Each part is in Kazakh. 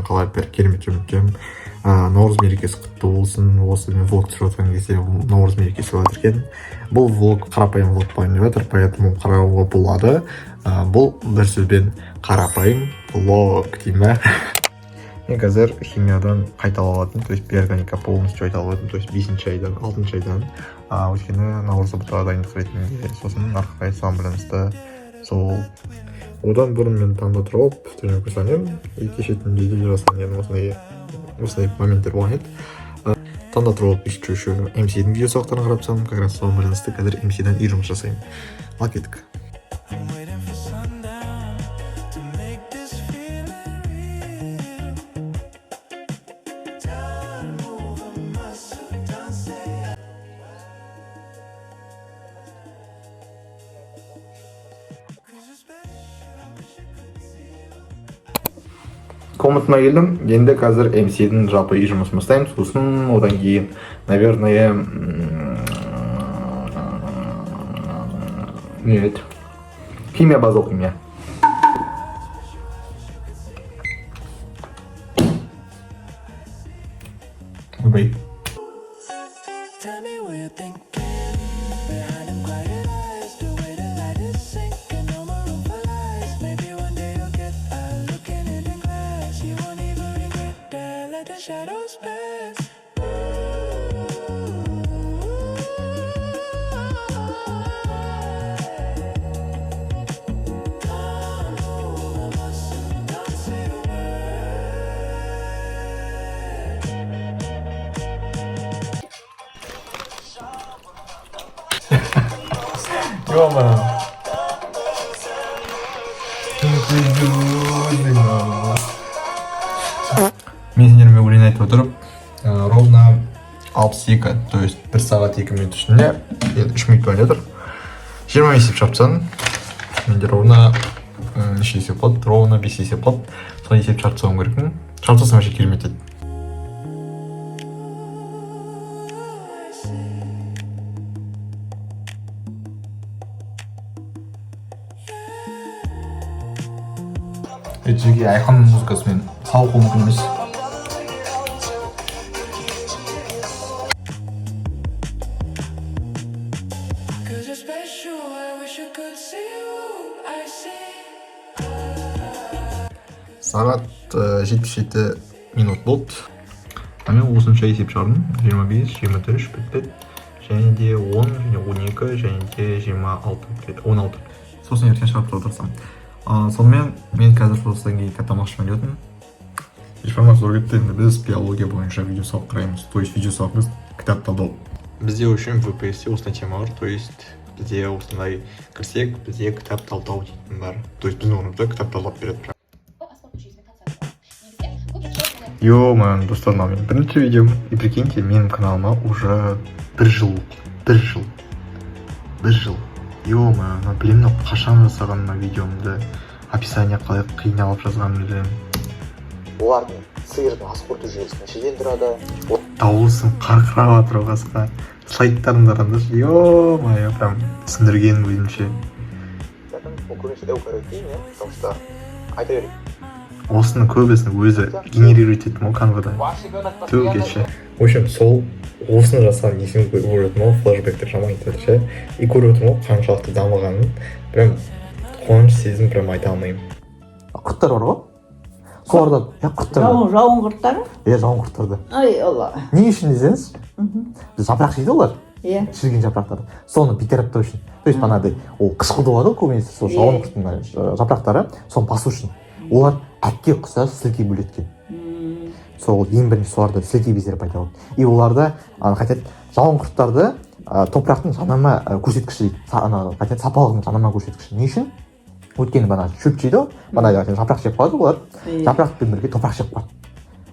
Қалдарың қалай, бәрі керемет үміттемін. Наурыз мерекесі құтты болсын. Осы мен влог түсіріп жатқан кезде наурыз мерекесі болып жатыр екен. Бұл влог қарапайым влог болайын деп жатыр, поэтому қарауға болады. Бұл бір сөзбен қарапайым влог деймін ба. Мен қазір химиядан қайталап алатын, то есть биорганика полностью қайталап алатын, то есть бесінші айдан, алтыншы айдан, өйткені наурыз ҰБТ дайындық ретінде, сосын ары қарай соған байланысты. Сол одан бұрын мен таңда тұрып алып тренировка жасаған едім и кеше түнде де жасаған едім. Осындай моменттер болған еді. Таңда тұрып алып еще МС-дің видео сабақтарын қарап тастадым. Как раз соған байланысты қазір МС-дан үй жұмыс жасаймын. Ал кеттік. I'm waiting for sundown to make this feeling real. Don't move a muscle, don't say. 'Cause you're special, I wish I could see you. Комнатама келдім. Енді қазір МС-дің жалпы үй жұмысын бастаймын. Сосын одан кейін, наверное, не еді, химия, базовый химия. Ойбай. Tell me what you're thinking behind them quiet eyes, the way the light is sinking, no more room for lies. Maybe one day you'll get a looking in the glass. You won't even regret that. Let the shadows pass. Don't move a muscle, don't say a word. Ё-моё. Мен сендермен өлең айтып отырып, ровно 62, то есть 1 сағат 2 минут ішінде, енді 3 минут бөлініп жатыр. 20 есеп шығарып тастадым. Менде ровно неше есеп болады? Ровно бес есеп болады. Сол есеп шығарып тастауым керекпін. Шығарып тастасам, вообще керемет еді. I see. Жеке Айқынның музыкасымен сабақ оқу мүмкін емес. 'Cause you're special, I wish you could see who I see. Сағат 77 минут болды. А мен осынша есеп шығардым: 25, 23 бітті, және де 10 және 12 және де 26, 16. Сосын ертең шығарып тастауға тырысамын. Сонымен мен қазір сосын кейін тамақ ішіп жатырмын. Ешбармақ зор кетті. Енді біз биология бойынша видео сабақ қараймыз, то есть видео сабақ емес, кітап талдау. Бізде үшін ВПС осындай тема бар, то есть бізде осындай кірсек, бізде кітап талдау дейтін бар, то есть біздің орнымызда кітап талдап береді. Ё-моё, достар, мынау менің бірінші видеом. И прикиньте, менің каналыма уже бір жыл, бір жыл, бір жыл. Ё-моё, мына білемін, мынау қашан жасаған мына видеомды, описание қалай қиналып жазғанымды білемін. Олардың сиырдың ас қорыту жүйесі нешеден тұрады? Дауысым қарқырап жатыр ғой қасқа. Слайдтарын қараңдаршы, ё-моё, прям түсіндірген өзімше. Ол көбінесе эукариотин, иә, потому что айта берейік. Осының көбісін өзі генерировать еттім ғой канвада. Төгеше. В общем, сол осыны жасаған есіме көріп отырмын ғой, флешбектер жаман кетіп жатыр ше. И көріп отырмын ғой қаншалықты дамығанын. Прям қуаныш сезім, прям айта алмаймын. Құрттар бар ғой, солардан, иә, құрттар. Жауын құрттары? Иә, жауын құрттарды. Ай, Алла. Не үшін десеңіз, жапырақ жейді олар, шіріген жапырақтарды. Соны бетераптау үшін, то есть манағыдай ол қышқылды болады ғой көбінесе сол жауын құрттың жапырақтары, соны басу үшін олар әкке құсас сілекей бөледі екен. Сол ең бірінші соларда сілекей бездері пайда болды. И оларда ана қайтады, жауын құрттарды топырақтың жанама көрсеткіші дейді. Ана қайтады, сапалығының жанама көрсеткіші. Не үшін? Өйткені бана шөп жейді ғой, бана жапырақ жеп қалады олар. Жапырақпен бірге топырақ жеп қалады,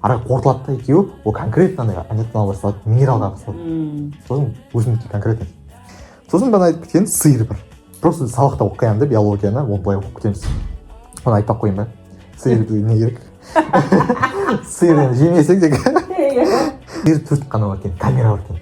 ары қарай қорытылады да екеуі. Ол конкретно андай анетті басталады, минералға басталады. Сосын өсімдікке конкретно. Сосын бағана айтып кеткен сиыр бар. Просто сабақта оқығанмын да биологияны, оны былай оқып кетеміз. Оны айтпай ақ қояйын ба? Сиыр бізге не керек? Сиыр енді жемесең тек. Сиыр төрт қаны бар екен, камера бар екен.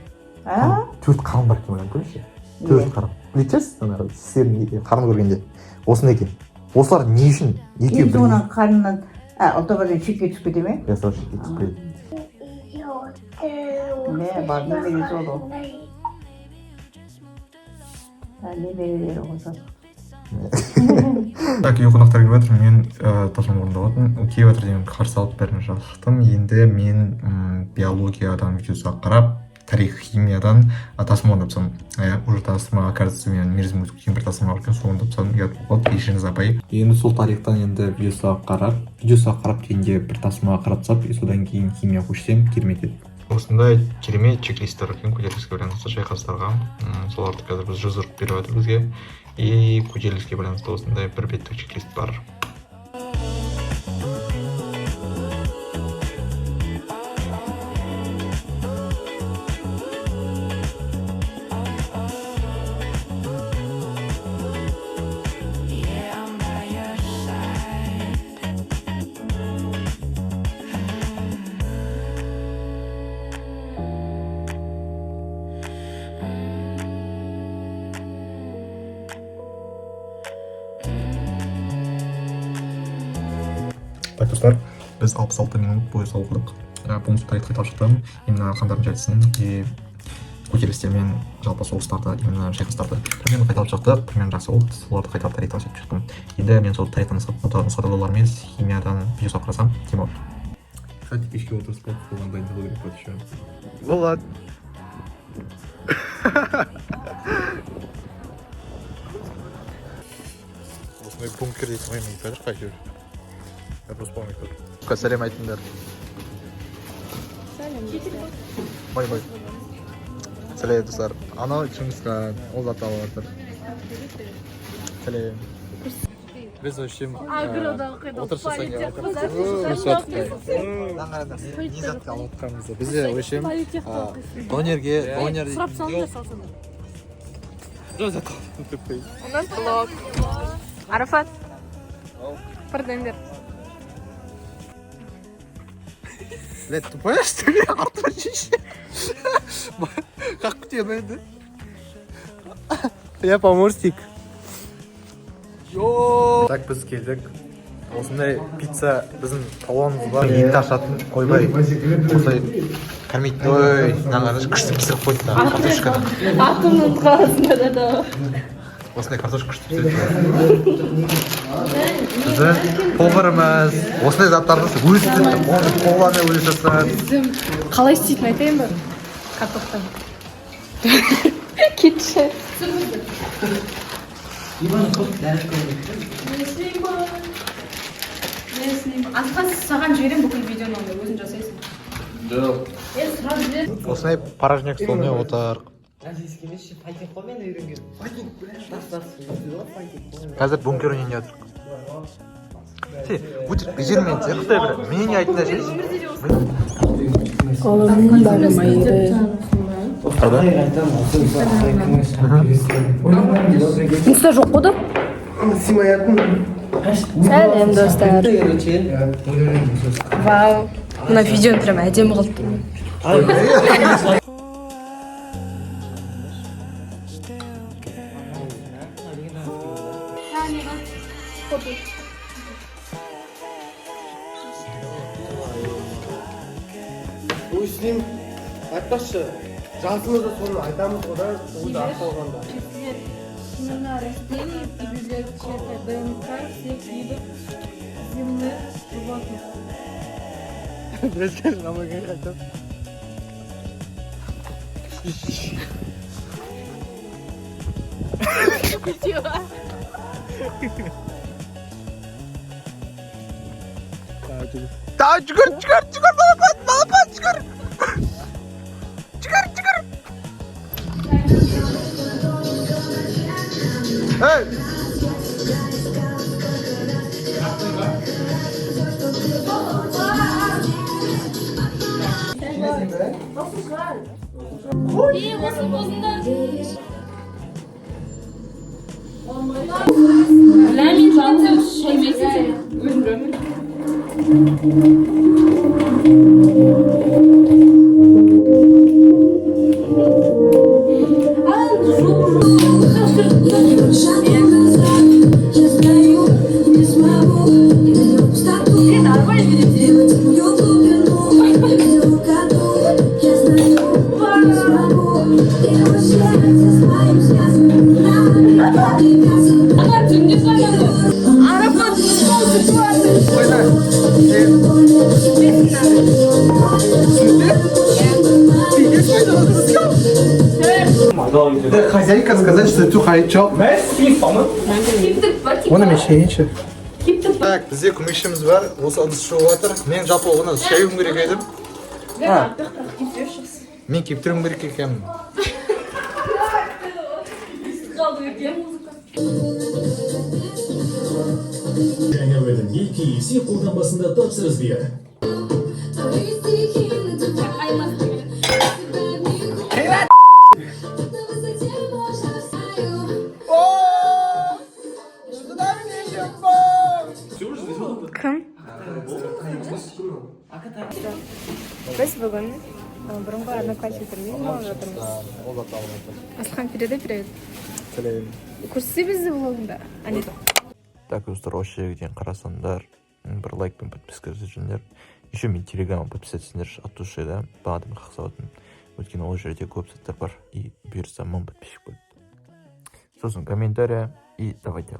А? Төрт қарын бар екен, ойланып көріңізші, төрт қарын. Білетін шығарсыз, ана сиырдың қарнын көргенде осындай екен. Осылар не үшін екеуі Енді бірге оның қарнынан А, ұлтабардан шекке түсіп кете ме? Иә, сол шекке түсіп кетеді. Не, бар, немересі болды ғой. А, немерелері ғой жас. Так, үй қонақтар келіп жатыр. Мен тапсырма орындап жатырмын. Келіп жатыр деген қарсы алып, бәрін шықтым. Енді мен биологиядан видео қарап, тарих, химиядан тапсырма орындап тастадым. Иә, уже тапсырма, кажется, менің мерзімім өтіп кеткен бір тапсырма бар екен, соны орындап тастадым. Ұят болып қалды, кешіріңіз, апай. Енді сол тарихтан енді видео қарап дегенде бір тапсырмаға қарап тастап, и содан кейін химия көшсем, керемет еді. Осындай керемет чек-листтер екен көтеріліске байланысты шайқастарға. Соларды қазір біз жаздырып беріп жатыр бізге. И көтеріліске байланысты осындай бір беттік чек-лист бар. Yeah, I'm by your side. Так, достар, біз 66 минут бойы оқыдық. Полностью тарихты қайталап шықтым. Именно хандардың жетісін и көтерілістер мен жалпы соғыстарды, именно шайқастарды примерно қайталап шықтық. Примерно жақсы болды. Соларды қайталап, тарихтан сөйтіп шықтым. Енді мен сол тарихтан нұсқаулармен химиядан видео қарасам, тема болды. Кстати, кешке отырыс болды, соған дайындалу керек болады еще. Болады. Осындай бункер дейтін ғой, мен айтып жатыр қай. Я просто помню, кто. Сәлем айтыңдар. Бай бай. Сәлем, достар. Анау Шыңғысхан, ол зат алып жатыр. Сәлем. Біз вообще отырыс жасайын деп жатырмыз. Не затты алып жатқанымызды. Бізде вообще донерге, донер. Сұрап салыңдар, салсаңдар. Жоқ, зат алып. Арафат. Бірдеңдер. Блядь, тупая, что ли? Артур шеше. Как тебе енді? Я помощник. Так, біз келдік. Осындай пицца, біздің талонымыз бар. Етті ашатын, ойбай. Осылай кормить. Ой, мынаны қарашы, күшті пісіріп қойды да, картошканы. Атын ұмытып қаласың да. Осындай картошка күшті пісіреді. Біздің поварымыз осындай заттарды өзі істейді. Оны қолдарымен өзі жасады. Қалай істейтінін айтайын ба? Картоптан. Кетші. Асқа, саған жіберемін бүкіл видеоны, онда өзің жасайсың. Жоқ. Е, сұрап жібер. Осындай порожняк столмен отыр. Файтинг қой мен үйренген. Қазір бункер ойнайын деп жатырмық. Сен өтірік жермен құдай бір мнение айтыңдар ше. Қолымның бармайды. Қайда? Инста жоқ қой да? Сәлем, достар. Вау. Мына видеоны прям әдемі қылып тұр. Still care. Өйстеймін, айтпақшы, жасымызда соны айтамыз ғой да, өзі ақталғанда. Семена растений и библиотека ДНК всех видов земных животных. Біреу айтады. Давай, жүгір, жүгір, жүгір, балапан, балапан, жүгір. Жүгір, жүгір. Ей! И осы қозындар. Бля, мен жалғыз шаймайсың сен. Өзім жүремін. Ал, жу, жу. Я сгорю, не смогу, не пустоту. Е, нормально. Хозяйка сказать, что ты хочу. Оны мен шайыншы. Так, бізде көмекшіміз бар. Осы ыдыс жуып жатыр. Мен жалпы оны шаюым керек едім. Мен кептіруім керек екенмін. Қалды екен музыка. Жаңа өнімге KFC қолданбасында тапсырыс бер. Твои стихи на тебя. На высоте можно встаю. Кім? Біз бүгін бұрынғы одноклассниктермен болып жатырмыз. Асылхан, передай привет. Көрсетсе бізді влогында. Ане. Так, достар, осы жерге дейін қарасаңдар, бір лайк пен подписка жасаңдар. Еще мен телеграмға подписаться етсеңдер от души, да, бағанадан қақсап. Өйткені ол жерде көп заттар бар. И бұйырса, 1000 подписчик болады. Сосын комментария и давайте.